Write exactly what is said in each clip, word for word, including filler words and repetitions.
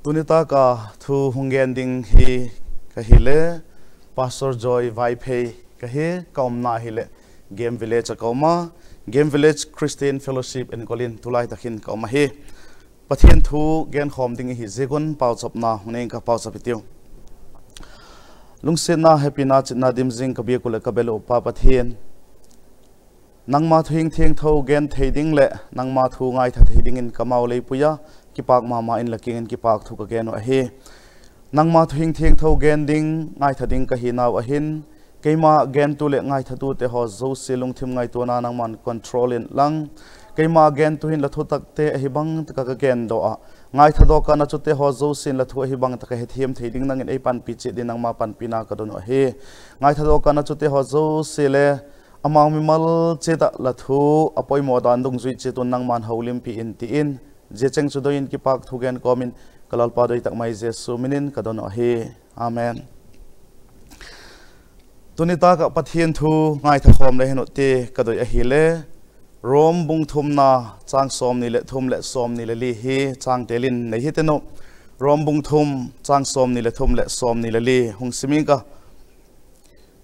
Tuni taka thu hung gen ding hi ka hi le, Pastor Joy Vaiphei ka hi, ka umna hi le Game Village a ka um a, Game Village Christian Fellowship Enkolin tulai takin ka um a hi. Pathian thu gen khom ding hi ziakun pauchapna hung nei ka pauchap i tiu. Lungsetna, hepina, chitna dim zing ka biak u le ka bel u Pa Pathian. Nangma thu hing thiangtho gen thei ding le nangma thu ngaitha thei dingin ka mau lei puia, kipak mama in la kiangin kipak thu ka gen u ahi. Nangma thu hing thiangtho gen ding, ngaitha ding ka hi nau ahin, keima gentu le ngaithatu te ho zosi lungthim ngaituana nangman control in lang. Keima gentu hin la thu takte ahi bang taka ka gen do a, ngaitha do ka na chu te ho zosin la thu ahi bang taka he thiam thei ding nangin ei panpi che din nangma panpina ka don u ahi. Ngaitha do ka na chu te ho zosi le amau mimal che ta la thu a poimo dan dungzui che tun nangman holimpi in ti in, zia cheng chu doin kipak thu gen komin ka Lalpa doi tak mai Jesu minin ka don u ahi. Amen. Tuni taka Pathian thu ngaitha khom le hin u ti ka doi ahi le, Rom bung thumna chang somni le thum le somni le li hi chang telin nei hi tenu. Rom bung thum chang somni le thum le somni le li hung simin ka.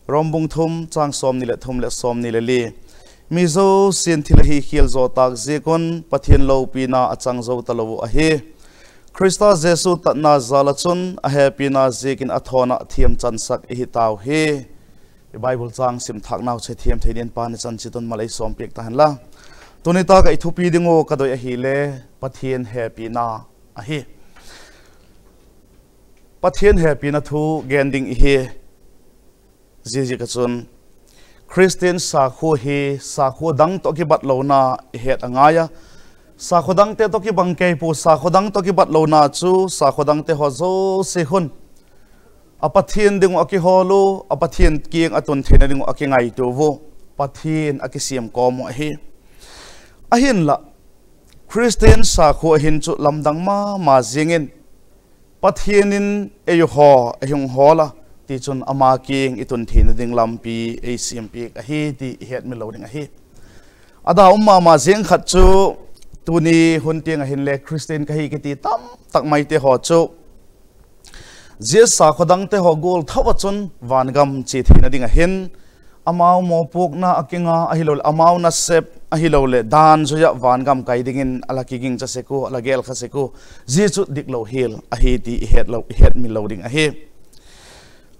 Rom bung thum chang somni le thum le somni le li. Mi zosin thil hi khial zo tak ziakun Pathian lopina a chang zo ta lo u ahi. Krista Jesu tatna zala chun a hepina ziakin a thona thiam chansak i hi tau hi. I Bible chang sim thak nau che thiam thei din pa ni chan chitun malei som piak ta hen la. Tuni taka i thupi ding u ka doi ahi le Pathian hepina ahi. Pathian hepina thu gen ding i hi. Ziaziak a chun Christian sakhu hi sakhu dang to kibat lona i het a ngai a. Sakhu dang te to kibang kei pu, sakhu dang to kibat lona chu sakhu dang te ho zosi hun a Pathian ding u a kihol u, a Pathian kiang a tun theina ding u a kingaitu u, Pathian a kisiam kom u ahi. Ahinla Christian sakhu ahin chu lamdang mama zingin Pathian in ei ho, ei hung hol a, ti chun ama kiang i tun theina ding lampi ei siampiak ahi ti i het mi lo ding ahi. A da um mama zing khat chu tuni hun tiang ahin le Christian ka hi kiti tam tak mai te ho chu zia sakhu dang te ho gol tho a chun vangam che theina ding ahin, amau mopukna a kinga ahi lo le, amau nasep ahi lo le, dan zui a vangam kai dingin a la kiging cha sek u, a la gel kha sek u, zia chu dik lo hel ahi ti i het lo, i het mi lo ding ahi.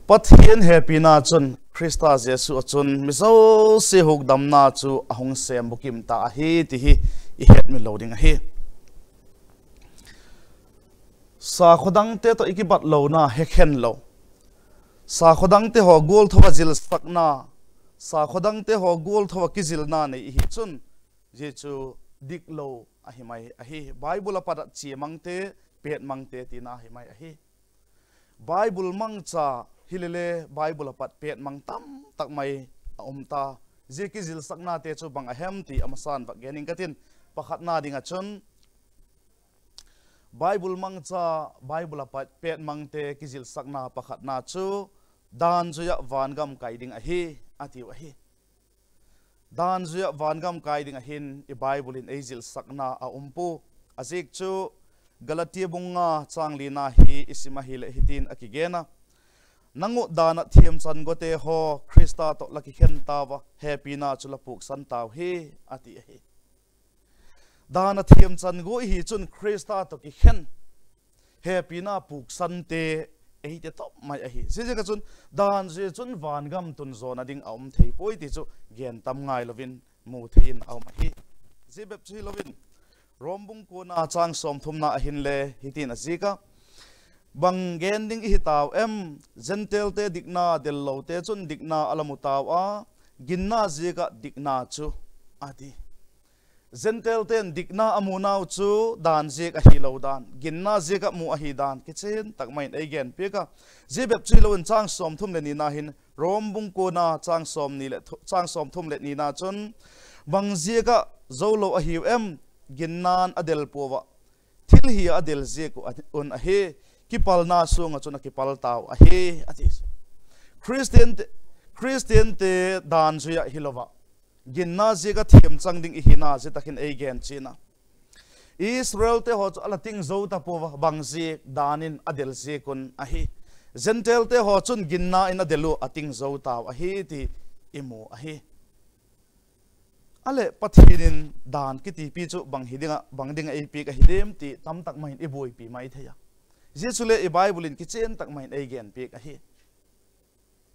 Pathian hepina chun, Krista Jesu a chun, mi zosi hukdamna chu a hung sem bukim ta ahi ti hi i het mi lo ding ahi. Sakhu dang te to i kibat lona he khen lo. Sakhu dang te ho gol tho a zilsakna, sakhu dang te ho gol tho a kizilna nei i hi chun, zia chu dik lo ahi mai ahi. Bible a pat a chia mang te, pet mang te tina ahi mai ahi. Bible mangcha hi le le Bible a pat pet mang tam tak mai a um ta. Zia kizilsakna te chu bang a hem ti a masan vak gen ing ka tin, pakhatna ding a chun Bible mangcha, Bible a pat pet mang te kizilsakna pakhatna chu dan zui a vangam kai ding ahi, a tiu ahi. Dan zui a vangam kai ding ahin i Bible in ei zilsakna a um pu. A ziak chu Galatia bung nga chang lina hi i sim ahi le hitin a kigen a. Nang u dan a thiam chan go te ho Krista to la kikhen tau a, hepina chu la puksan tau hi, a ti ahi. Dan a thiam chan go i hi chun Krista to kikhen, hepina puksan te ei te top mai ahi. Ziaziak a chun dan zui chun vangam tun zona ding a um thei poi ti chu gen tam ngai lovin mu thei in a um ahi. Zia bep chu hi lovin Rom bung kuana chang somthumna ahin le hitin a ziak a. Bang gen ding i hi tau em, Gentile te dikna del lo te chun dikna a la mu tau a, ginna ziak a dikna chu, a ti. Gentile ten dikna a mu nau chu dan ziak ahi lo dan, ginna ziak a mu ahi dan, kichen tak mai in ei gen piak a. Zia bep chu hi lovin chang somthum le nina hin, Rom bung kuana chang somni le thu-, chang somthum le nina chun, bang ziak a zo lo ahiu em, ginnan a del pua, thil hi a del ziak u a, un ahi, kipalna sunga chun a kipal tau ahi, a ti. Christian te, Christian te dan zui a hi lova, ginna ziak a thiam chang ding i hina zia takin ei gen china. Israel te ho chu ala ting jou tapouva, bang jeh, dan in adel jeh un ahi. Gentile te ho chun ginna in adel u, ating jou tau ahi ti imu ahi. Ale Pathen in dan kitipi chu bang hi dinga, bang dinga eipeh ahi dem ti tamtak mai in iboipi mai thei a. Jeh chule i Bible in kichen tak mai in eigenpeh ahi.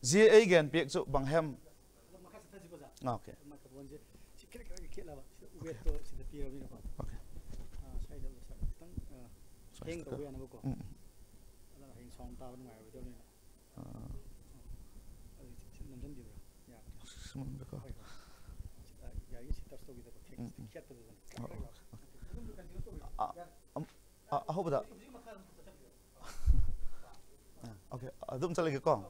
Jeh eigenpeh chu bang hem. Okay. Okay. Mm. Ah. Mm, mm. Oh, okay. Ah, um, ah, ah, how about that? Ah, okay, ah, dum chalagi ko.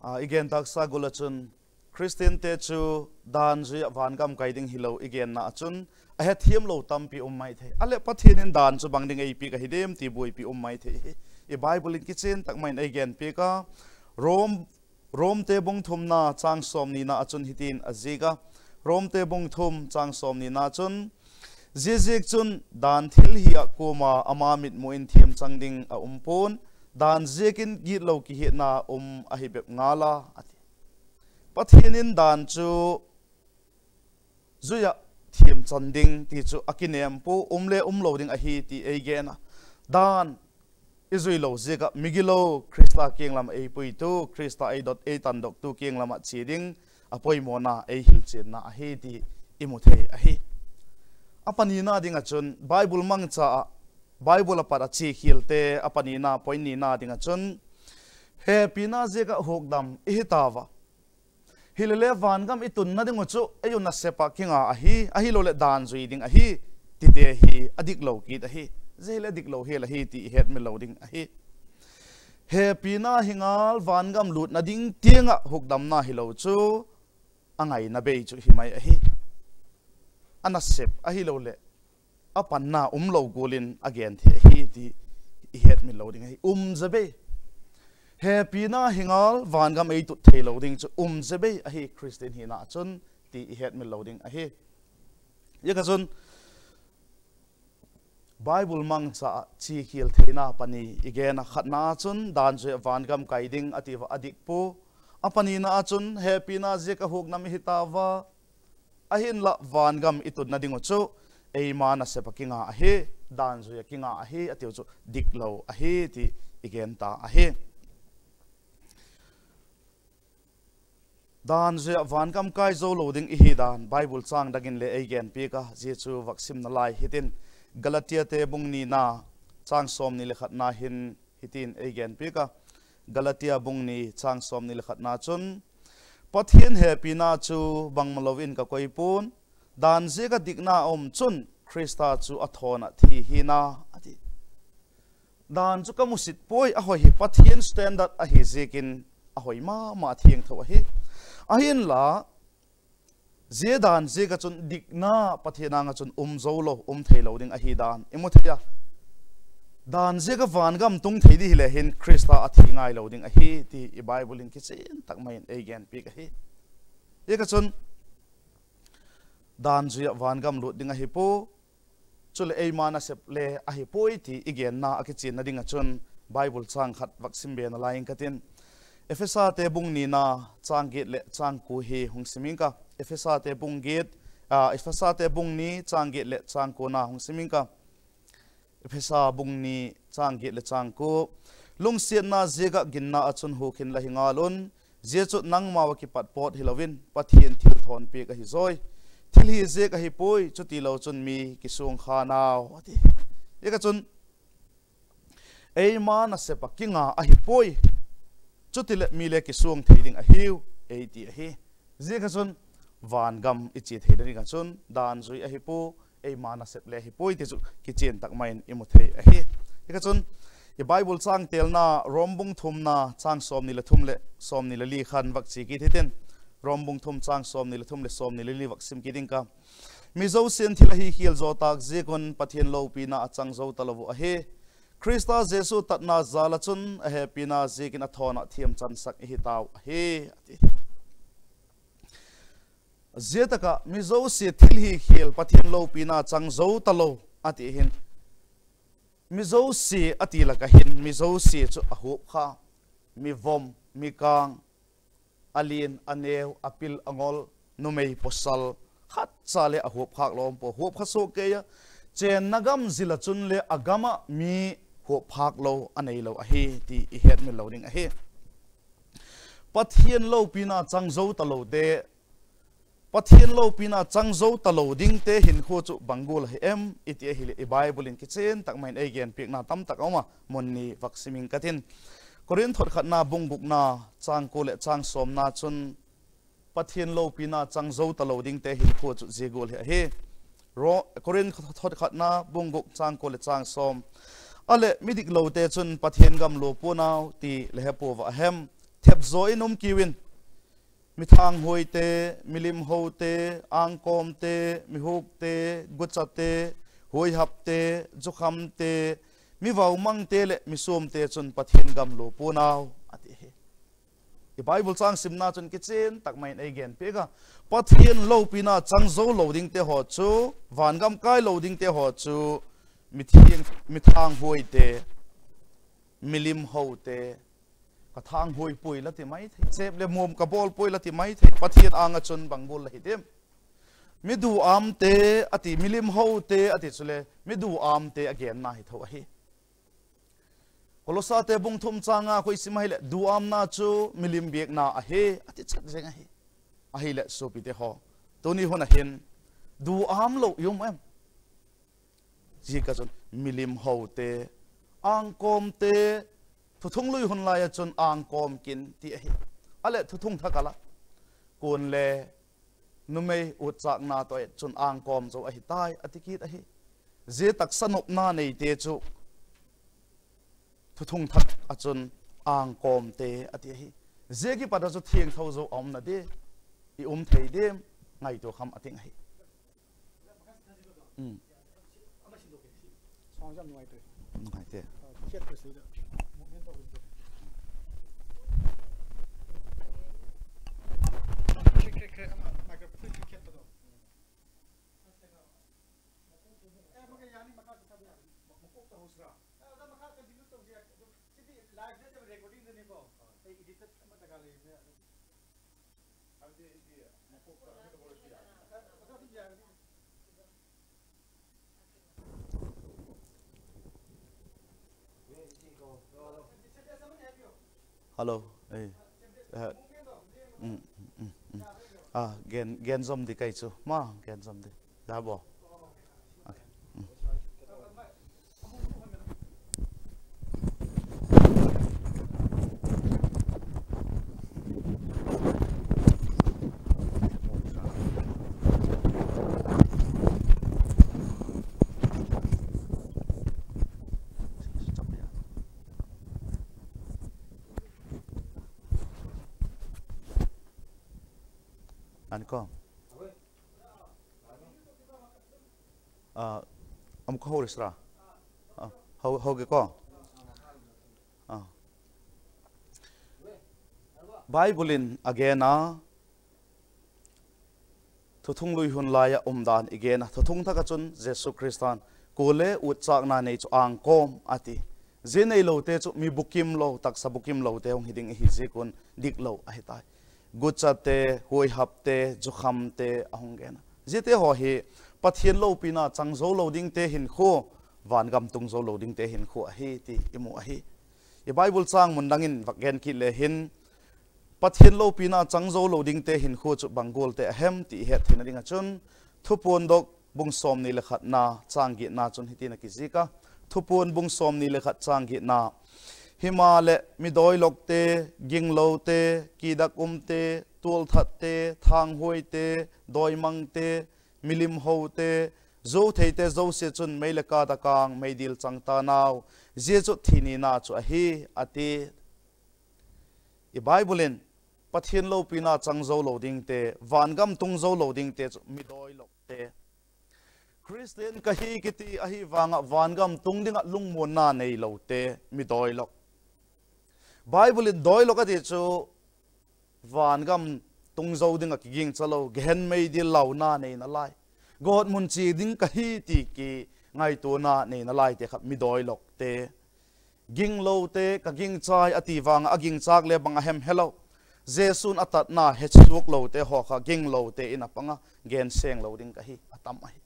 Ah, i gen tah sa gol a chun, Christian te chu dan jui a vangam kai ding hilou i genna a chun, ahethem lou tampi um mai thei. Ale Pathen in dan chu bang ding eipeh ahi dem ti boipi um mai thei. I Bible in kichen tak mai in eigenpeh a, Rome, Rome te bung thumna chang somni na a chun hitin ajiah a, Rome te bung thum chang somni na chun, Ziaziakchun dan thil hi a koma ama mitmu in themchang ding aumpon, dan ziakin gitlou kihetna um ahi bep ngal a, ati. Pathen in dan chu jui a themchang ding ti chu akinem poi, um le umlou ding ahi ti eigen a. Dan ijui lou ziak a migilou Christa kiang lam eipuitu, Christa eidot, eitandohtu kiang lam a che ding apoimona eihilchenna ahi ti imu thei ahi. Apanina ding a chun Bible mangcha a, Bible a pat a chekhel te apanina, point nina ding a chun, hepina ziak a hukdam ihi tauva. Hilele vangam itunna ding u chu eiu nasep a kinga ahi, ahilou le dan jui ding ahi, ti te hi adiklou kit ahi. Jeh hile diklou hel ahi ti ihetmil lou ding ahi. Hepina hi ngal vangam lutna ding tiang a hukdamna hilou chu angaina bei chu himai ahi. Anasep ahilou le apanna umlou gol in agen thei ahi ti ihetmil lou ding ahi. Um jebei. Hepina hi ngal vangam eitut theilou ding chu um jebei ahi Christian hina a chun ti ihetmil lou ding ahi. Hijeh a chun Bible mangcha a chekhel theina pani igen a, khatna a chun dan jui a vangam kai ding atiuva adik poi. Apanina a chun hepina ziak a hukdam ihi tauva. Ahinlah vangam itunna ding u chu eima nasep a kinga ahi, dan jui a kinga ahi, atiu chu diklou ahi ti igen ta ahi. Dan jui a vangam kai jou lou ding ihi dan Bible chang dang in le eigenpeh a, jeh chu vang simna lai hitin, Galatia te bung nina chang somni le khatna hin hitin eigenpeh a, Galatia bung ni chang somni le khatna chun, Pathen hepina chu bangmalouvin kakoi pon, dan ziak a dikna aum chun Christa chu athon a thi hina, ati. Dan chu kamusit poi, ahoi hi Pathen standard ahi ziakin ahoi mama, athiangthou ahi. Ahinlah, jeh dan ziak a chun dikna Pathen anga chun um jou lou, um theilou ding ahi dan imu thei a. Dan ziak a vangam tung thei ding hile hin Christa athi ngailou ding ahi ti i Bible in kichen tak mai in eigenpeh ahi. Hijeh a chun dan jui a vangam lut ding ahipoi. Chule eima nasep le ahipoi ti igenna a kichenna ding a chun Bible chang khat vang simbe nalai ing katin. Ephesa te bung nina chang get le chang ko hi hung sim ing ka. Ephesa te bung get, ah, Ephesa te bung ni chang get le chang ko na hung sim ing ka. Ephesa bung ni chang get le chang ko. Lungsetna ziak a ginna a chun hukhin la hi ngal un. Jeh chu nangmau a kipat pot hilouvin, Pathen thilthon pek ahi joi. Thil hi ziak ahipoi, chutilou chun mi kisong kha nau, ati. Hijeh a chun, eima nasep a kinga ahipoi. Chutile mi le kisong thei ding ahiu, eiti ahi. Hijeh a chun, vangam iche thei ding a chun, dan jui ahipoi, eima nasep le ahipoi ti chu kichen tak mai in imu thei ahi. Hijeh a chun, i Bible chang telna Rom bung thumna chang somni le thum le somni le li khan vang che kit hitin. Rom bung thum chang somni le thum le somni le li vang sim kit ing ka. Mi jousen thil ahi khel jo tak jeh un Pathen loupina achang jou talou u ahi. Christa Jesu tatna jal a chun ahepina jeh in athon a thiem chansak ihi tau ahi, ati. Jeh tah a mi jouse thil hi khel Pathen loupina chang jou talou, ati hin. Mi jouse ati laka hin, mi jouse chu ahup kha, mi vom, mi kang, alen, aneo, apil, angol, numei, pasal, khatcha le ahup khak lou, po hup kha soh kei a, chenna gam jil a chun le agam a mi hup khak lou, anei lou ahi, ti ihet mil lou ding ahi. Pathen loupina chang jou talou te, Pathen loupina chang jou talou ding te hinkho chu bang gual ahi em, iti ahile i Bible in kichen tak mai in eigen pekna tamtak a um a, mun ni vak sim ing katin. Corinth thot khatna bung gukna chang ko le chang somna chun Pathen loupina chang jou talou ding te hinkho chu jeh gual hi ahi. Ro-, Corinth thot khatna bung guk chang ko le chang som. Ale mi dik lou te chun Pathen gam lo ponau ti le he pouva ahem. Thep jo in um kiu in. Mi thanghuai te, mi limhou te, angkom te, mi huk te, gucha te, huaihap te, jukham te, mi vaumang te le mi som te chun Pathen gam lo ponau, ati hi. I Bible chang simna chun kichen tak mai in eigen pek a. Pathen loupina chang jou lou ding te ho chu, van gam kai lou ding te ho chu, mi thiang, mi thanghuai te, mi limhou te, ka thanghuai poi la ti mai thei. Chep le mom ka bol poi la ti mai thei. Pathen anga chun bang gual la hi dem. Mi duam te ati, mi limhou te ati chule, mi duam te agenna hi tho ahi. Kolosa te bung thum chang nga khoi sim ahile, duamna chu milim biakna ahi, ati chat jeng ahi. Ahile sopi te ho. Tuni hun a hin, duam lou i um em. Jeh a chun milim hou te, angkom te, thuthung lui hun lai a chun angkom kin ti ahi. Ale thuthung thak a la. Kon le numei utchakna toh chun angkom jou ahi tai, ati kit ahi. Jeh a taksa nopna nei te chu thuthung thak a chun angkom te ati ahi. Jeh a kipat a chu thiangtho jou a um na di, i um thei dem, ngaito kham a ting ahi. ꯎꯝ. ꯅꯨꯡꯉꯥꯏꯇꯦ. Hello. Eh. Eh. Mm, mm, mm, mm. Ah, gen, gen zom di kai chu. Ma, gen zom di. Da bo. Okay. Mm. Ani ko. Ah, am ko hori sra. Ah, hau, hau ke ko. Ah. Bible in a gen a, thuthung lui hun lai a um dan i gen a, thuthung thak a chun Jesu Christan, ko le utchakna nei chu angkom ati. Jeh nei lou te chu mi bukim lou, taksa bukim lou te hung hi ding ihi jeh un dik lou ahi tai. Gucha te, huaihap te, jukham te, a hung gen a. Jeh te ho hi, Pathen loupina chang jou lou ding te hinkho, vangam tung jou lou ding te hinkho ahi, ti i mu ahi. I Bible chang mun dang in vak gen kit le hin, Pathen loupina chang jou lou ding te hinkho chu bang gual te ahem ti i het theina ding a chun, Thupuan dok bung som ni le khatna chang getna chun hitin a kizik a. Thupuan bung som ni le khat chang getna. Hima le mi doilok te, ging lou te, kidak um te, tual that te, thanghuai te, doimang te, milim hou te, zo thei te, zo se chun mei le ka ta kang, mei dil chang ta nau. Zia chu thi ni na chu ahi, a ti. I Bible in, Pathian loupina chang zo lo dingte, vangam tung zo lo dingte chu mi doi lo te, Christian kahi kiti ahi vanga vangam tung dinga lungmonna neilou te, mi doilok. Bible in doilok ati chu vangam tung jou dinga kiging chalou, gehen meidil launa nei nalai, God mun che ding kahi ti kingaitona nei nalai te khat mi doilok te. Ginglou te, ka gingchai ati vanga agingchak le bang ahem helou. Jesun atatna hesuk lou te ho kha ginglou te in apanga, genseng lou ding kahi, atam ahi.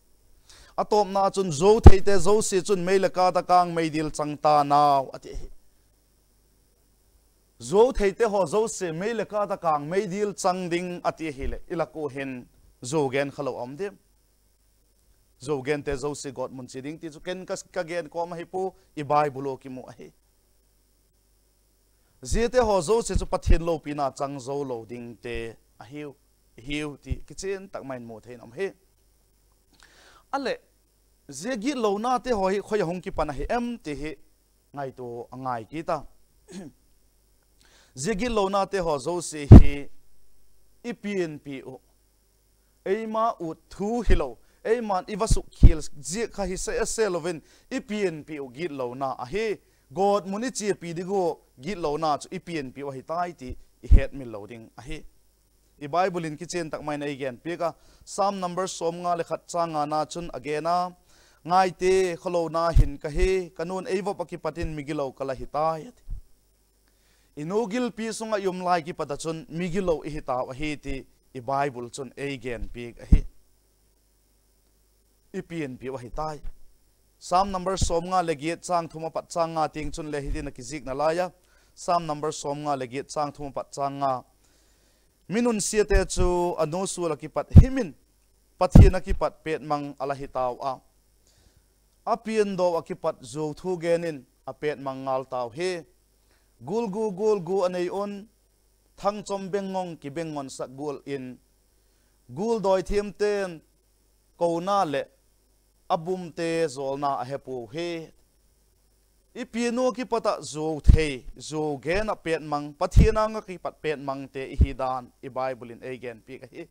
Atopna chun jou thei te jouse chun mei le kath a kang meidil chang tanau ati ahi. Jou thei te ho jouse mei le kath a kang meidil chang ding ati ahile, ilak u hin jou gen khalou aum dem? Jou gen te jouse God mun che ding ti chu ken ka, ka gen kom ahi pu, i Bible u kimu ahi. Jia te ho jouse chu Pathen loupina chang jou lou ding te ahiu, hiu ti kichen tak mai in mu thei in aum ahi. Ale, jia gitlouna te ho hi khoi a hung kipan ahi em ti hi ngaito angai kit a. Jia gitlouna te ho jouse hi i pianpi u, eima u thu hilou, eiman i va sukkhel jia kha hi se ase louvin, i pianpi u gitlouna ahi. God mun i chepi ding u gitlouna chu i pianpi u ahi tai ti i hetmil lou ding ahi. I Bible in kichen tak mai in ei gen piak a, Psalm number som nga le khat chang nga na chun agen a, ngai te, kholouna hin kahi, ka nun ei vop a kipat in migilou ka la hi tai, ati. I nu gilpi sunga i um lai kipat a chun migilou i hi tau ahi ti i Bible chun ei gen piak ahi. I pianpi u ahi tai. Psalm number som nga le get chang thum a pat chang nga tieng chun le hitin a kizik nalai a. Psalm number som nga le get chang thum a pat chang nga. Mi nunsia te chu a nu sul a kipat him in, Pathen a kipat petmang a la hi tau a. A piandoh a kipat jou thu gen in a petmang ngal tau hi. Gul gu, gul gu a nei un, thangchom beng ngong kibeng ngon sak gul in, gul doi thiam ten kouna le a bum te jolna a he pu hi. I pianu kipat a jou thei, jou gen a petmang, Pathen anga kipat petmang te i hi dan i Bible in ei gen piak ahi.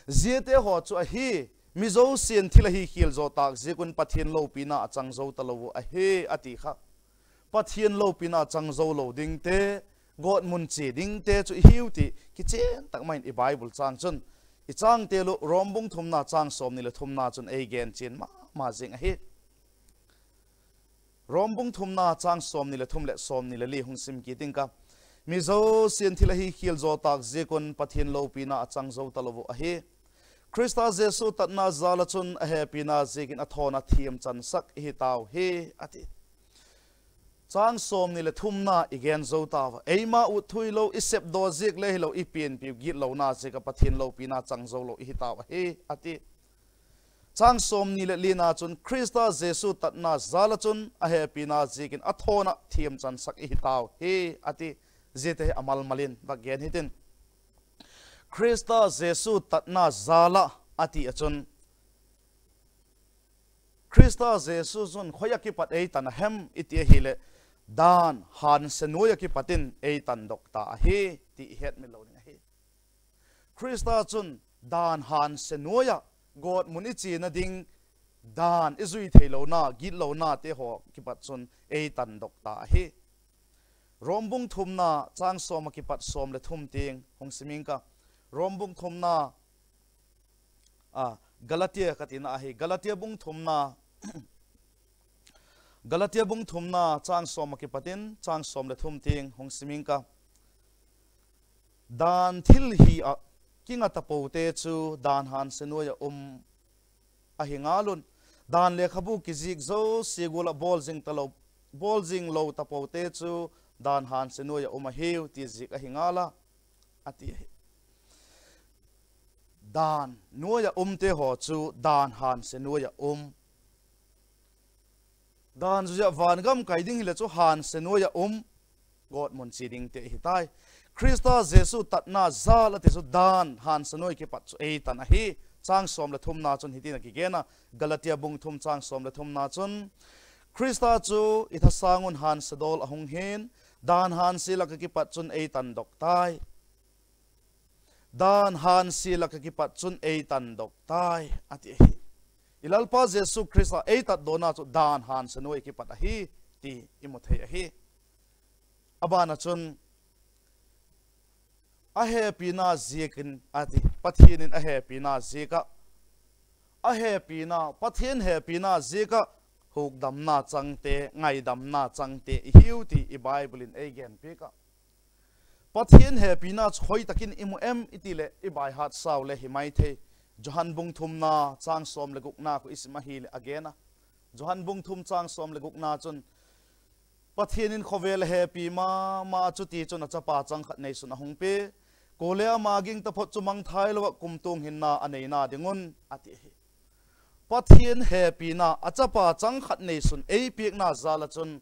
Jia te ho chu ahi, mi jousen thil a hi khel jo tak ziak un Pathen loupina a chang jou ta lou u ahi, ati kha. Pathen loupina chang jou lou ding te, God mun che ding te chu i hiu ti kichen tak mai in i Bible chang chun, i chang tel u Rom bung thumna chang som ni le thumna chun ei gen chen ma, ma jing ahi. Rom bung thumna chang som ni le thum le som ni le li hung sim kit ing ka. Mi jousen thil a hi khel jo tak ziak un Pathen loupina a chang jou ta lou u ahi. Christa Jesu tatna jal a chun a hepina ziak in a thon a thiam chan sak i hi tau hi, ati. Chang som ni le thumna i gen jou tau a. Eima u thu hilou, i sepdoh ziak le hilou, i pianpi u gitlouna ziak a Pathen loupina chang jou lou i hi tau ahi, ati. Chang som ni le li na chun Christa Jesu tatna jal a chun a hepina ziak in a thon a thiam chan sak i hi tau hi, ati. Jia te hi a mal mal in va gen hitin. Christa Jesu tatna jal a ati a chun, Christa Jesu chun khoi a kipat ei tan a hem i ti ahile, dan hanse nuai a kipat in ei tan doh ta ahi ti i hetmil lou ding ahi. Christa chun dan hanse nuai a, God mun i chena ding dan i jui thei louna, gitlouna te ho kipat chun ei tan doh ta ahi. Rom bung thumna chang som a kipat som le thum tieng hung sim ing ka. Rom bung thumna, a, Galatia ka tina ahi. Galatia bung thumna, Galatia bung thumna chang som a kipat in chang som le thum tieng hung sim ing ka. Dan thil hi a kinga ta pou te chu dan hanse nuai a um a hi ngal un. Dan lekhabu kizik jouse gul a bol jing ta lou, bol jing lou ta pou te chu dan hanse nuai a um ahiu ti ziak a hi ngal a, ati ahi. Dan nuai a um te ho chu dan hanse nuai a um. Dan jui a vangam kai ding hile chu hanse nuai a um, God mun che ding te i hi tai. Christa Jesu tatna jal a ti chu dan hanse nuai kipat chu ei tan ahi. Chang som le thumna chun hitin a kigen a, Galatia bung thum chang som le thumna chun, Christa chu i thasang un hanse dol a hung hin, dan hanse lak a kipat chun ei tan doh tai. Dan hanse lak a kipat chun ei tan doh tai, ati ahi. I Lalpa Jesu Christa ei tatdona chu dan hansa noiya kipat ahi ti i mu thei ahi. Abana chun, ahepina ziakin ati, Pathen in ahepina ziaka, ahepina, Pathen hepina ziaka hukdamna changte, ngaidamna changte ihiu ti i Bible in ei genpiak a. Pathen hepina chu hoitakin i mu em i ti le i baihat sau le hi mai thei. Johan bung thumna chang som le gukna khu i sim ahi le a gen a. Johan bung thum chang som le gukna chun Pathen in khovel a hepi mama a chuti chun a chapa changkhat neisun a hung pe. Kule ama ging taphot chu mangthai lou a kumtuang hinna a neina dingun a ti hi. Pathen hepina a chapa changkhat neisun ei piakna jal a chun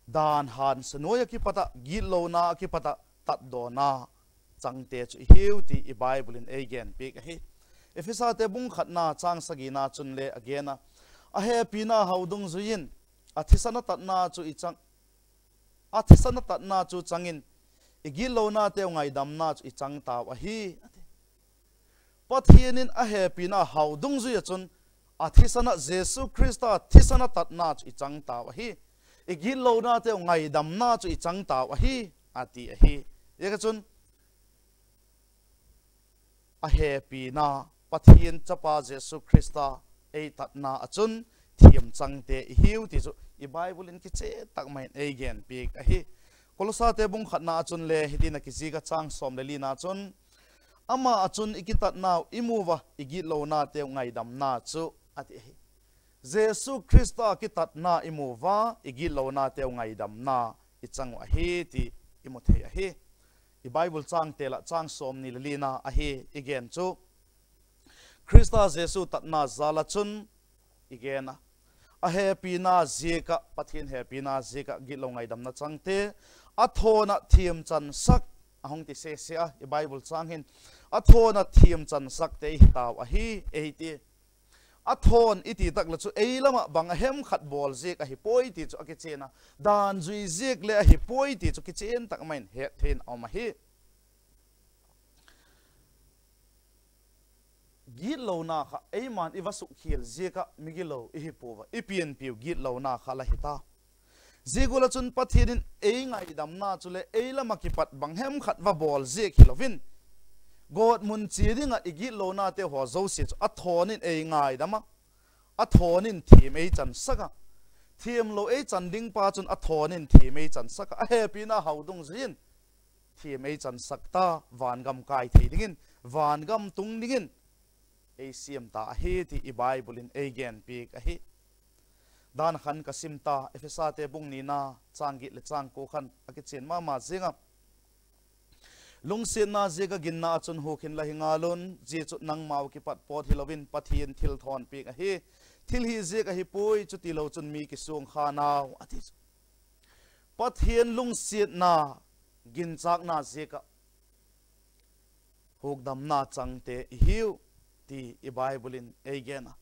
dan hansa noiya kipat a, gitlona a kipat a, tatdona changte chu ihiu ti i Bible in ei genpiak ahi. Ephesa te bung khatna chang sagina chun le a gen a, ahepina hau dungjuiyin a thisan a tatna chu i chang, a thisan a tatna chu changin i gitlona teu ngaidamna chu i chang tau ahi, a ti. Pathen in ahepina hau dungjuia chun a thisan a Jesu Christa thisan a tatna chu i chang tau ahi. I gitlona teu ngaidamna chu i chang tau ahi, a ti ahi. Ziaka chun ahepina Pathen chapa Jesu Christa ei tatna a chun thiam changte ihiu ti chu i Bible in kichen tak mai in ei genpiak ahi. Kolosa te bung khatna a chun le hitin a kiziak a chang som le lina chun, ama a chun i kitatnau i mu uva i gitlona teu ngaidamna chu a ti ahi. Jesu Christa kitatna i mu uva i gitlona teu ngaidamna i chang u ahi ti i mu thei ahi. I Bible chang tel a chang somni le lina ahi i gen chu Christa Jesu tatna jal a chun i gen a, ahepina ziaka, Pathen hepina ziaka gitlo ngaidamna changte, a thon a thiam chansak, a hung ti sese a, i Bible chang hin, a thon a thiam chansakte i hi tau ahi, ei ti. A thon i ti tak le chu ei lam a bang a hem khat bol ziak ahi poi ti chu a kichen a, dan jui ziak le ahi poi ti chu kichen tak mai in het thei in a um ahi. Gitlona kha eiman i va sukkhel ziak a mi gilo i hi pouva, i pianpiu gitlona kha la hi ta. Ziak ula chun Pathen in ei ngaidamna chu le ei lam a kipat bang hem khat va bol ziak hi louvin, gotmun che ding a i gitlona te ho jouse chu a thon in ei ngaidam a, a thon in thiam ei chansak a, thiam lo ei chan ding pa chun a thon in thiam ei chansak a, a hepina hau dungjuiyin thiam ei chansak ta, vangam kai thei dingin, vangam tung dingin ei siam ta ahi ti i Bible in ei genpiak ahi. Dan khat ka sim ta, Ephesa te bung nina, chang get le chang ko khan a kichen mama zing a. Lungsetna ziak a ginna a chun hukhin la hi ngal un, zia chu nangmau kipat pot hi louvin Pathen thilthon piak ahi. Thil hi ziak ahi poi, chuti lo chun mi kisung kha nau, a ti chu. Pathen lungsetna, ginchakna ziak a hukdamna changte i hiu, ti i Bible in ei gen a.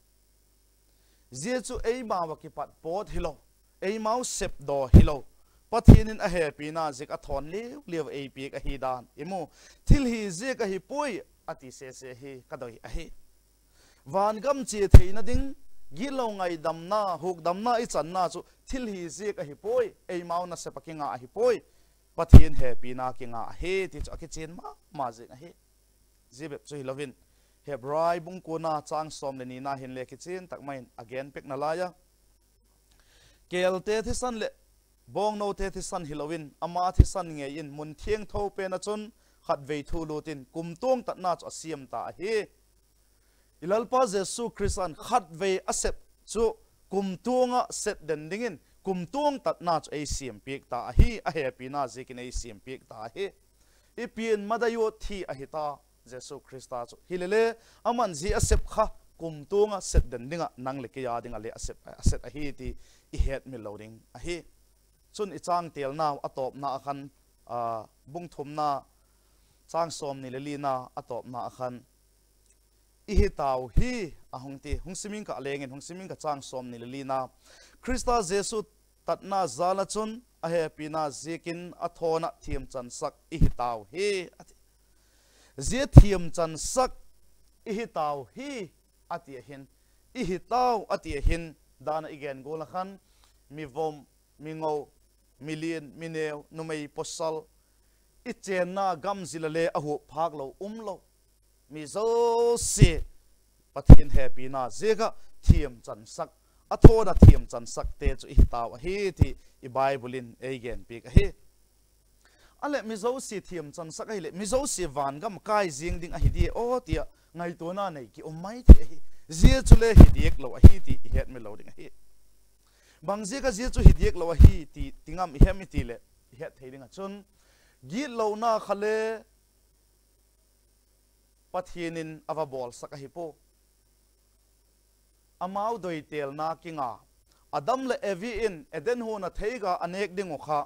Zia chu eimau a kipat pot hi lo, eimau sepdo hi lo, Pathen in a hepina ziak a thon liu liu ei piak ahi dan i mu. Thil hi ziak ahi poi, a ti sese hi ka doi ahi. Vangam che theina ding, gitlo ngaidamna, hukdamna i channa chu thil hi ziak ahi poi, eimau nasep a kinga ahi poi, Pathen hepina kinga ahi, ti chu a kichen mama zing ahi. Zia bep chu hi louvin, Hebrai bung kona chang som le nina hin le kichen tak mai in a gen pek nalai a. Kelte thisan le bongnote thisan hi louvin, ama thisan ngei in mun thiangtho pen a chun khatvei thu lut in kumtuang tatna chu a siam ta ahi. I Lalpa Jesu Christa in khatvei a sep chu kumtuang a sep den dingin, kumtuang tatna chu ei siam piak ta ahi, a hepina ziakin ei siam piak ta ahi. I pian madai u thi ahi ta, Jesu Christa chu. Hi le le, aman zia a sep kha, kumtuang a sep den ding a, nang le kei a ding a le a sep, a sep ahi ti i hetmil lo ding ahi. Chun i chang telnau a tawpna a khan, a, bung thumna, chang somni le lina a tawpna a khan, i hi tau hi, a hung ti, hung sim ing ka, a lengin, hung sim ing ka, chang somni le lina. Christa Jesu tatna jal a chun, a hepina ziakin a thon a thiam chansak i hi tau hi, a ti. Zia thiam chansak i hi tau hi, a ti a hin, ihi tau ati ahin, dana i gen gol a khan, mivom, mingou, milen, mineo, numei, pasal, i chenna gam jila le a hup phak lo, um lo. Mi jouse Pathen hepina jeh a thiam chansak, a thona thiam chansak te chu ihi tau ahi ti i Bible in ei gen piak ahi. Ale mi jouse thiam chansak ahile, mi jouse vangam kai jing ding ahi di o tia ngaitona nei ki um mai thei ahi. Jeh chu le hi diak lo ahi ti i het mi lo ding ahi. Bang jeh a jeh chu hi diak lo ahi ti, ti ngam i hem i ti le, i het thei ding a chun, gitlona kha le Pathen in a va bolsak ahi po. Amau doitelna kinga. Adam le Evi in Eden huna theiga a nek ding u kha.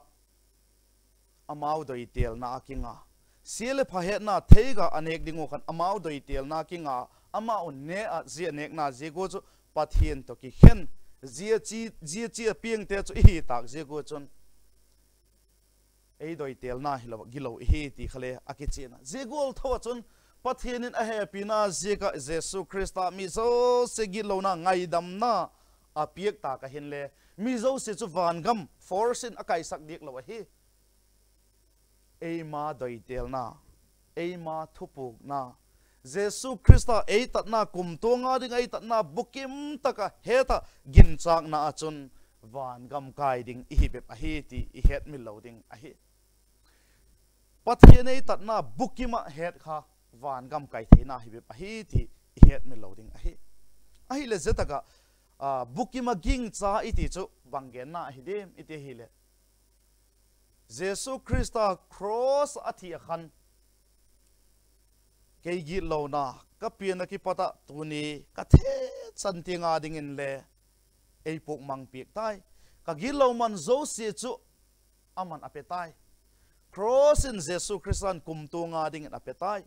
Amau doitelna kinga. Sia le pha hetna theiga a nek ding u khan amau doitelna kinga. Amau ne a jia nekna jia gu chu Pathen to kikhen. Jia chi, jia chi a piang te chu ihi tak jia gu chun. Ei doitelna hi lo, gilo ihi ti kha le a kichena. Jia gol tho a chun Pathen in a hepina jeh a Jesu Christa mi jouse gitlona ngaidamna a piak ta ka hin le. Mi jouse chu vangam force in a kaisak diak lo ahi. Eima doitelna, eima thupukna, Jesu Christa ei tatna kumtuanga ding ei tatna bukim taka heta ginchakna a chun vangam kai ding ihi bep ahi ti i het mi lo ding ahi. Pathen ei tatna bukim a het kha vangam kai theina hi bep ahi ti i het mi lo ding ahi. Ahile jeh taka, a, bukim a gingcha i ti chu bang genna ahi dem i ti hile. Jesu Christa cross a thi a khan. Kei gitlona, ka pianna kipat a tuni, ka thechan tianga dingin le, ei pukmang piak tai. Ka gitlo man jouse chu, aman a pe tai. Cross in Jesu Christa in kumtuanga dingin a pe tai.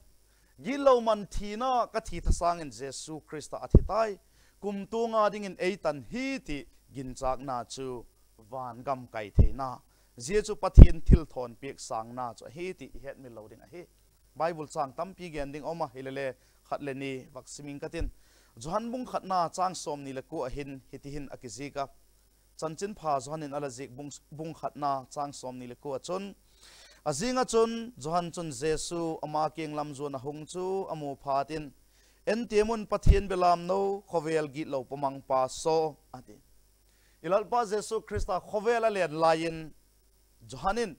Gitlo man thina ka thi thasangin Jesu Christa a thi tai. Kumtuanga dingin ei tan hi ti ginchakna chu vangam kai theina. Jeh chu Pathen thilthon piak sangna chu ahi ti i het mi lo ding ahi. Bible chang tampi gen ding um a, hile le khat le ni vak siming ka tin. Johan bung khatna chang som ni le ko a hin hiti hin a kizik a. Chanchin pha Johan in a la zik bung, bung khatna chang som ni le ko a chun. A jing a chun, Johan chun Jesu ama kiang lam zuan a hung chu a mu phat in, En ti mun Pathen belam no, khovel gitlo pumang pa so, a ti. I Lalpa Jesu Christa khovel a len lai in, Johan in,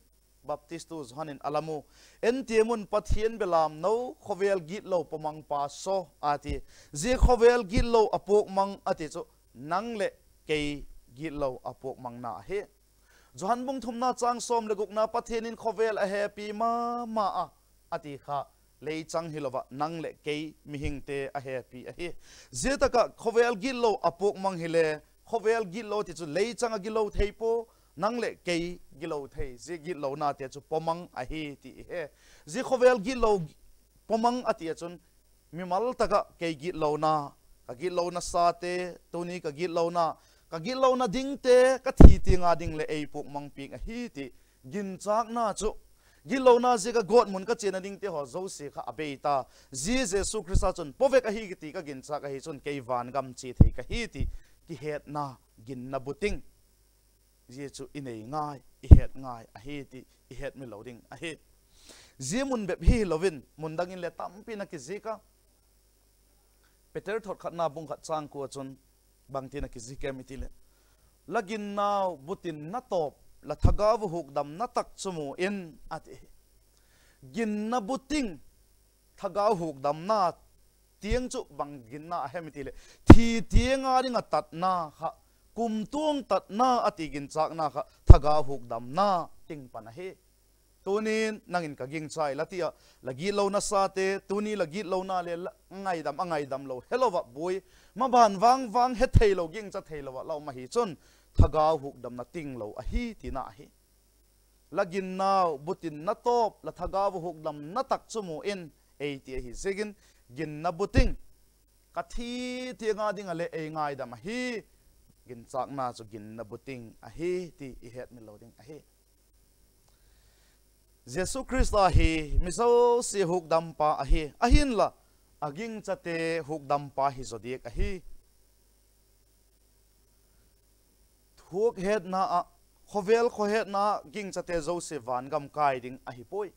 Baptistu Johan in a la mu, En ti mun Pathen belam no, khovel gitlo pumang pa so, a ti. Jeh khovel gitlo a pukmang a ti chu, nang le kei gitlo a pukmangna ahi. Johan bung thumna chang som le gukna Pathen in khovel a hepi mama a, a ti kha, leichang hi lova, nang le kei mihing te a hepi ahi. Jeh taka khovel gitlo a pukmang hile, khovel gitlo ti chu leichang a gilo thei po, nang le kei gilo thei, jeh gitlona te chu pumang ahi ti i he. Jeh khovel gitlo pumang a ti a chun, mimal taka kei gitlona, ka gitlona sa te, tuni ka gitlona, ka gitlona ding te, ka thi tianga ding le ei pukmang piak ahi ti, ginchakna chu, gitlona jeh a gotmun ka chena ding te ho jouse kha a bei ta, jeh Jesu Christa chun, povek ahi kiti ka ginchak ahi chun, kei vangam che thei ka hi ti, kihetna, ginna buting. Jeh chu i nei ngai, i het ngai, ahi ti, i het mi lo ding, ahi. Jeh mun bep hi hi lovin, mun dangin le tampi na kizik a. Peter thot khatna bung khat chang ko a chun, bang ti na kizik em i ti le. La ginnau butin na top, la thagau hukdamna tak chu mu in, a ti. Ginna buting, thagau hukdamna tiang chu bang ginna a hem i ti le. Thi tianga ding a tatna kha, kumtuang tatna a ti ginchakna kha, thagau hukdamna ting pan ahi. Tunin nangin ka gingchai la tia, la gitlona sa te, tuni la gitlona le la ngaidam, a ngaidam lo, helova bui, maban vang vang he thei lo, gingcha thei lova, la um ahi chun, thagau hukdamna ting lo ahi, tina ahi. La ginnau butin na top, la thagau hukdamna tak chu mu in, ei ti ahi ziakin, ginna buting. Ka thi tianga ding a le ei ngaidam ahi, ginchakna chu ginna buting ahi, ti i het mi lo ding ahi. Jesu Christa hi mi jouse hukdampa ahi, ahinla, a gingchate hukdampa hi zo diak ahi. Khuk hetna a, khovel khohetna a gingchate jouse vangam kai ding ahipoi.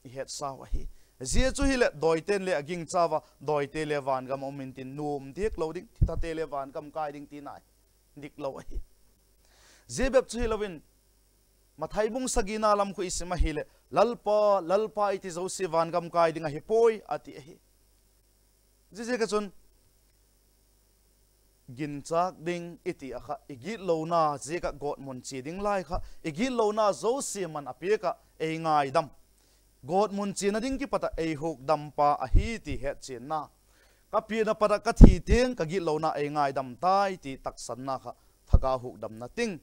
I hetsau ahi. Zia chu hile doiten le agingchauva, doite le vangam a um intin, nom diklou ding, thithate le vangam kai ding tina ahi. Diklou ahi. Zia bep chu hilouvin, Mathai bung sagina lam khu i sim ahile, Lalpa, Lalpa i ti jouse vangam kai ding ahipoi, ati ahi. Ziaziak a chun, ginchak ding i ti a kha, i gitlouna ziak a gotmun che ding lai kha, i gitlouna jouse man a pek a ei ngaidam. Gotmun chena ding kipat a ei hukdampa ahi ti hetchenna. Ka pian a pat a ka thi teng ka gitlouna ei ngaidam tai ti tahsanna kha, thagau hukdamna ding.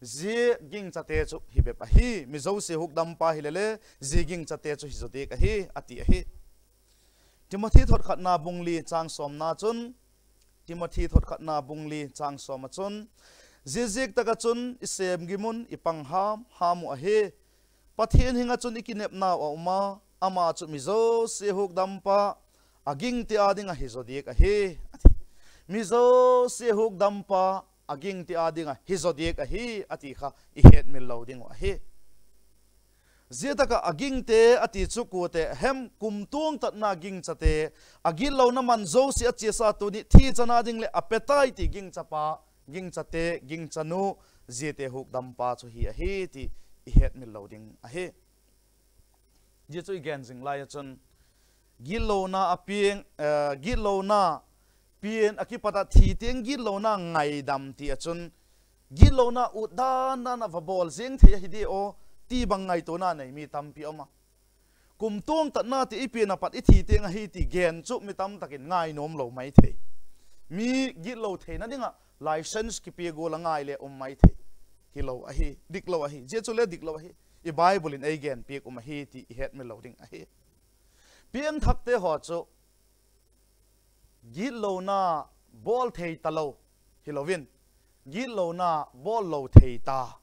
Zia gingchate chu hi bep ahi, mi jouse hukdampa hi lele, zia gingchate chu hi zo diak ahi, ati ahi. Timothy thot khatna bung li chang sawmna chun, Timothy thot khatna bung li chang sawm a chun, ziaziak tak a chun i sem gimun i pang ham ham u ahi. Pathian hing a chun i kinepnau a um a, ama chu mi jouse hukdampa, a gingte a ding a hi zo diak ahi, ati. Mi jouse hukdampa, a gingte a ding a hi zo diak ahi, ati kha i hetmil lo ding u ahi. Zia tak a a gingte a ti chu kua te hem, kumtuang tatna gingchate, a gitlouna man jouse a chiasa tuni thi chan a ding le a pe tai ti gingchapa, gingchate, gingchanu, ziate hukdampa chu hi ahi ti i hetmil lo ding ahi. Zia chu i gen zing lai a chun, gitlouna a piang, eh, gitlouna pian a kipat a thi teng gitlouna ngaidam ti a chun, gitlouna ut dan dan a va bawl zing thei ahi di aw, ti bang ngaituana nei mi tampi a um a. Kumtuang tatna ti i pian a pat i thi teng ahi ti gen chu mi tam takin ngai nuam lo mai thei. Mi gitlo theina ding a license kipia gual a ngai le um mai thei. Hi lo ahi, dik lo ahi, zia chu le dik lo ahi. I Bible in ei gen piak um ahi ti i hetmil lo ding ahi. Piangthakte haw chu gitlouna bawl thei ta lo hi loin, gitlouna bawl lo thei ta,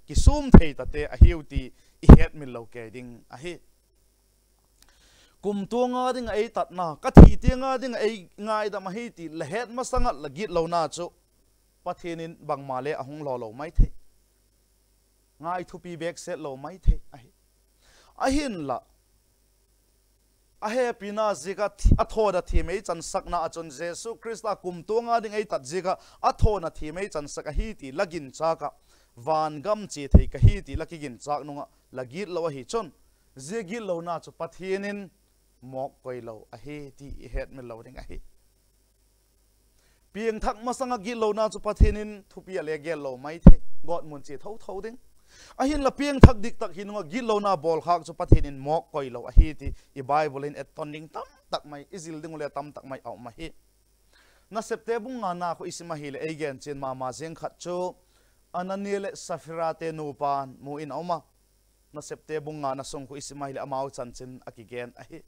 kisum thei tate ahiu ti i hetmil lo kei ding ahi. Kumtuang a ding a ei tatna, ka thi tiang a ding a ei ngaidam ahi ti la het masang a la gitlouna chu Pathian in bangma le a hung lo lo mai thei. Ngai thupi bek set lo mai thei ahi. Ahinla, a hepina ziak a thi-, a thawna thim ei chansakna a chun Jesu Krista kumtuang a ding ei tat ziak a a thawna thim ei chansak ahi ti la ginchak a, vangam chia thei ka hi ti la kiginchak nung a la gitlo ahi chun, zia gitlouna chu Pathian in mawk koi lo ahi ti i hetmil lo ding ahi. Piangthak masang a gitlouna chu Pathian in thupi a le gel lo mai thei, gawtmun chia tho tho ding. Ahinla piangthak dik tak hi nung a gitlouna bawl khak chu Pathian in mawk koi lo ahi ti i Bible in etton ding tam tak mai, i zil ding u le tam tak mai a um ahi. Nasepte bung ngana khu i sim ahile ei gen chian mama ziang khat chu Anania le Saphira te nupa mu in a um a. Nasepte bung ngana sung khu i sim ahile amau chanchin a kigen ahi.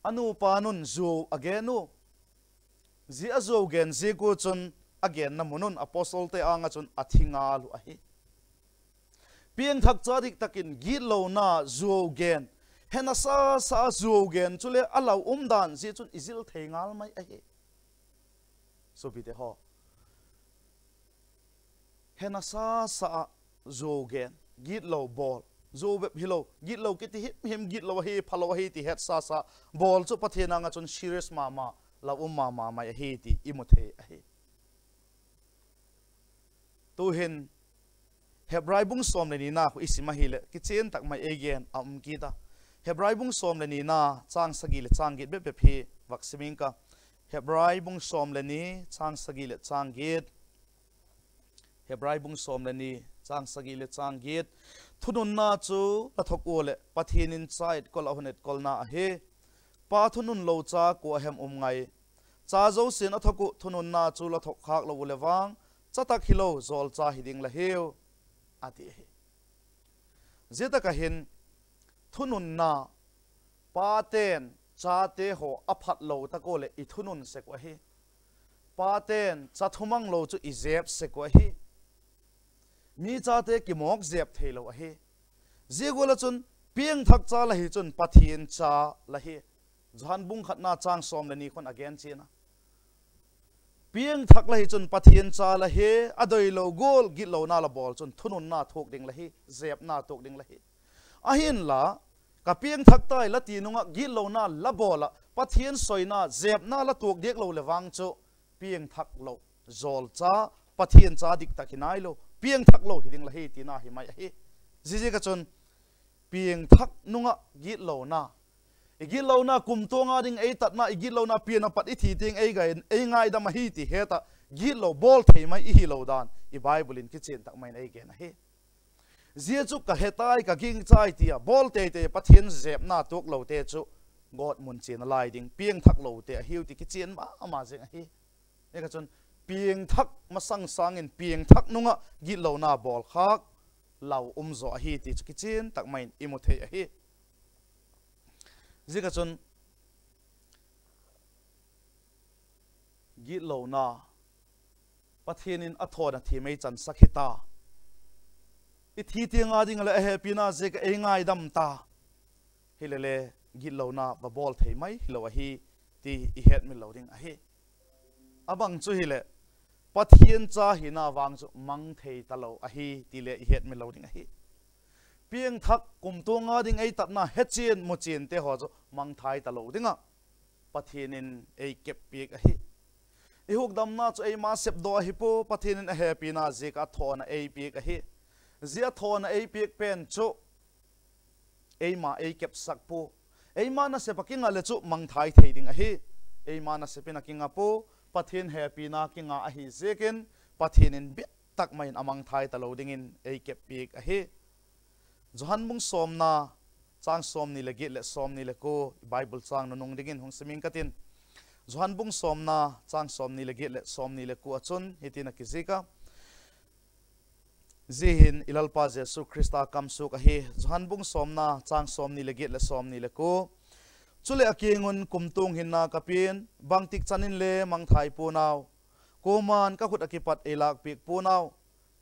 A nupa nun zuau a gen u. Zia a zuau gen ziak u chun a genna mun un apostle te anga chun a thi ngal u ahi. Piangthak cha dik takin gitlouna zuau gen, hena sa sa zuau gen, chule a lau um dan zia chun i zil thei ngal mai ahi. Sopite haw. Hena sa sa a zuau gen, gitlo bawl, zuau bep hi lo, gitlo kiti him him gitlo ahi, phalo ahi ti het sa sa bawl chu Pathian anga chun serious mama, lau um mama mai ahi ti i mu thei ahi. Tuhin Hebrai bung sawm le nina khu i sim ahile kichian tak mai ei gen a um kit a. Hebrai bung sawm le nina chang sagi le chang giat bep bep hi vak sim ing ka. Hebrai bung sawm le ni chang sagi le chang giat. Hebrai bung sawm le ni chang sagi le chang giat. Thununna chu la thok u le Pathian in cha etkol a hun etkolna ahi. Pa thunun lo cha kua hem um ngai. Cha zosia'n a thok u thununna chu la thok khak lo u le vang, cha tak hi lo, zawl cha hi ding la hiu, a ti ahi. Zia tak a hin thununna, pate'n chate haw a phat lo tak u le i thunun sek u ahi. Pate'n cha thumang lo chu i zep sek u ahi. Mi chate kimawk zep thei lo ahi. Zia gual a chun piangthak cha la hi chun Pathian cha la hi. Johan bung khatna chang sawm le ni khun a gen chian a. Piangthak la hi chun Pathen cha la hi, adoilou gol gitlona la bol chun thununna thuk ding la hi, jepna thuk ding la hi. Ahinla, ka piangthak tai la ti nunga gitlona la bol a, Pathen soina, jepna la thuk diak lou le vang chu, piangthak lou, jolcha, Pathen cha diktak hi nailou, piangthak lou hi ding la hi tina hi mai ahi. Ziaziak a chun, piangthak nunga gitlona. I gitlona kumtuanga ding ei tatna, i gitlona pian a pat i thi teng ei gai, ei ngaidam ahi ti het a, gitlou bol thei mai i hilou dan, i Bible in kichian tak mai in ei gen ahi. Zia chu ka hetai, ka gingchai tia, bol teitei Pathen jepna thuk lou te chu, God mun chian a lai ding, piangthak lou te ahiu ti kichian mama jing ahi. Ziak a chun, piangthak masang sangin, piangthak nunga gitlona bol khak lou um jo ahi ti chu kichian tak mai in i mu thei ahi. Ziak a chun, gitlona, Pathen in a thona thim ei chansak hita. I thi tianga ding le a hepina ziak a ei ngaidam ta. Hilele, gitlona va bol thei mai hilou ahi, ti i hetmil lou ding ahi. Abang chu hile, Pathen cha hina vang chu mang thei talou ahi, ti le i hetmil lou ding ahi. Piangthak kumtuanga ding ei tatna hechian muchian te ho chu mangthai talou dinga Pathen in ei kep piak ahi. I hukdamna chu eima sepdoh ahi pua, Pathen in a hepina ziak a thona ei piak ahi. Zia thona ei piak pen chu eima ei kepsak pua. Eima nasep a kinga le chu mangthai thei ding ahi. Eima nasep in a kinga pua, Pathen hepina kinga ahi ziakin, Pathen in bit tak mai in a mangthai talou dingin ei kep piak ahi. Johan bung somna, chang somni le get le somni le ko, Bible chang nunung dingin hung sim ing katin. Johan bung somna, chang somni le get le somni le ko a chun, hitin a kizik a. Zia hin i Lalpa Jesu Christa kamsuk ahi, Johan bung somna, chang somni le get le somni le ko. Chule a kiang un kumtuang hinna ka pen, bangtik chan in le mangthai pua nau. Kuaman ka khut a kipat ei lakpiak pua nau.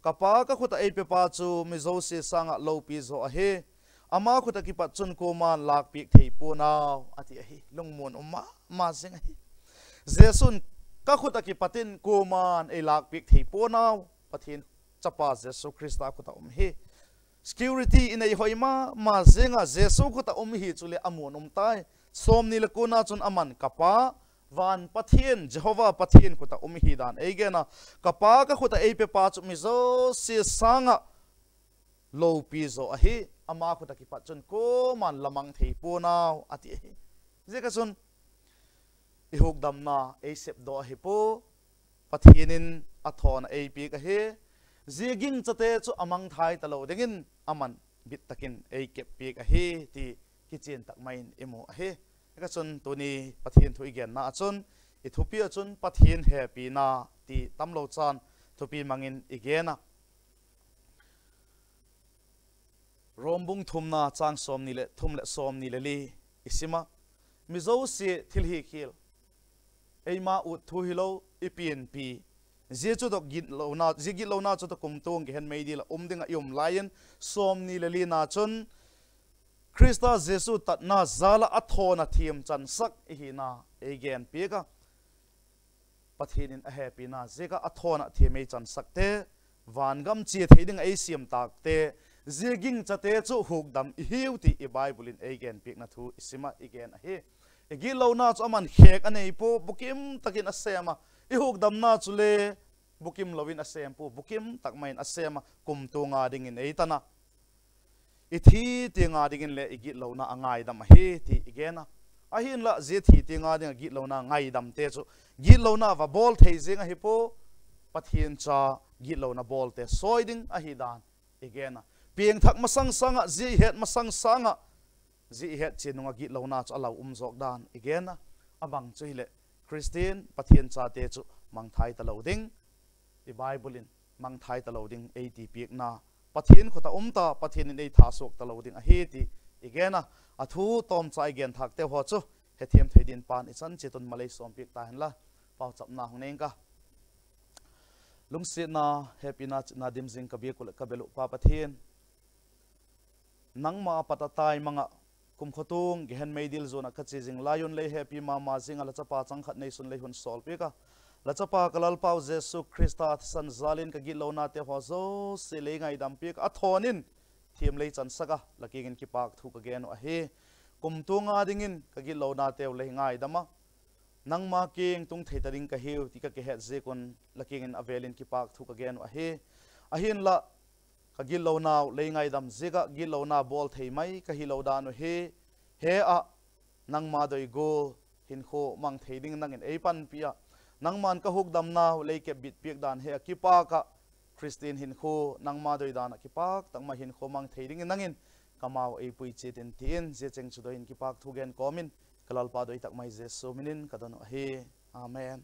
Ka Pa ka khut a ei pepa chu mi zosia sanga loupi jo ahi. Ama khut a kipat chun kuaman lakpiak thei pua nau, a ti ahi. Lungmon um mama jing ahi. Jesun ka khut a kipat in kuaman ei lakpiak thei pua nau. Pathen Chapa Jesu Christa khut a um hi. Security i nei hoi mama jing a Jesu khut a um hi chule a mun um tai. Somni le ko na chun aman ka Pa, van Pathen, Jehovah Pathen khut a um hi dan ei gen a. Ka Pa ka khut a ei pepa chu mi zosia sanga loupi jo ahi, ama khut a kipat chun kuaman la mang thei pua nau, a ti ahi. Ziak a chun, i hukdamna ei sepdoh ahi pua, Pathen in a thona ei piak ahi. Zia gingchate chu a mangthai talou dingin aman bit takin ei kep piak ahi, ti kichian tak mai in i mu ahi. Ziak a chun tuni Pathen thu i genna a chun, i thupi a chun Pathen hepina ti tamlou chan thupi mangin i gen a. Rom bung thumna chang somni le thum le somni le li i sim a. Mi zosia thilhihkhel, eima ut thu hilou, i pianpi, zia chu toh gitlona, zia gitlona chu toh kumtuang kihen meidil a um ding a i um lai in, somni le li na chun Christa Jesu tatna jal a a thona thim chansak i hina ei gen piak a. Pathen in a hepina ziak a a thona thim ei chansak te, vangam chia thei ding a ei siam tak te, zia gingchate chu hukdam i hiu ti i Bible in ei gen piakna thu i sim a i gen ahi. I gitlona chu aman khek a nei pua, bukim takin a sem a, i hukdamna chule bukim louvin a sem pua, bukim tak mai in a sem a, kumtuanga dingin ei tan a. I thi tianga dingin le i gitlona a ngaidam ahi, ti i gen a. Ahinla, zia thi tianga ding a gitlona ngaidam te chu, gitlona va bol thei jing ahi pua, Pathen cha gitlona bol te soi ding ahi dan i gen a. Piangthak masang sanga, zia i het masang sanga, zia i het chian nunga gitlona chu a lau um jok dan i gen a. Abang chu hile, Christian, Pathen chate chu mangthai talou ding, i Bible in mangthai talou ding ei ti piakna, Pathen khut a um ta, Pathen in ei thasuk talou ding ahi ti i gen a. A thu tomcha i gen thak te ho chu, hethem thei din pan i chan chiat un malei som piak ta hen la, pauchapna hung nei ing ka. Lungsetna, hepina, chitna dim jing ka biak u le ka bel u Pa Pathen. Nangma a pat a tai manga, kumkho tung, gehen meidil jona ka chia jing lai un lei hepi mama jing a la chapa chang khat neisun lei hun sol piak a. Lachapa ka Lalpau Jesu Christa thisan jalin ka gitlona te ho jouse lei ngaidam piak a thonin thim lei chansak a la kiang in kipak thu ka gen u ahi. Kum tung a dingin ka gitlona teu lei ngaidam a, nangma kiang tung thei ta ding ka hiu ti ka kihet ziak un la kiang in avelin kipak thu ka gen u ahi. Ahinla ka gitlonau lei ngaidam ziak a gitlona bol thei mai ka hi lo dan u hi. He a nangma doi gol hinkho mang thei ding nangin ei panpi a, nangman ka hukdamnau lei kep bit piak dan he a kipak a, Christian hinkho nangma doi dan a kipak tak ma hinkho mang thei dingin nangin kamau ei pui chiat in tin, zia cheng chu doi in kipak thu gen kawmin ka Lalpa doi tak mai Jesu minin ka don u ahi. Amen.